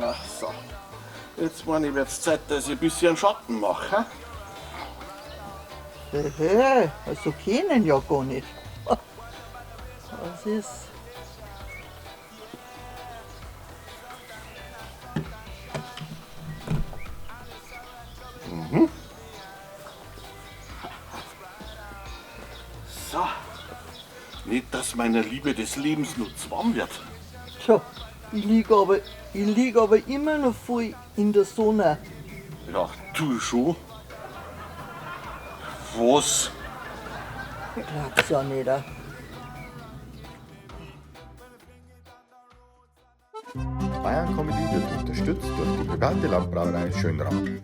Na, so. Jetzt meine ich, wird's Zeit, dass ich ein bisschen Schatten mache. Hä? Hey, also kennen ja gar nicht. Was ist? So. Nicht, dass meiner Liebe des Lebens nur zwam wird. Tja, ich lieg aber immer noch voll in der Sonne. Ja, du schon. Was? Glaub's ja nicht. Bayern Comedy wird unterstützt durch die private Landbrauerei Schönram.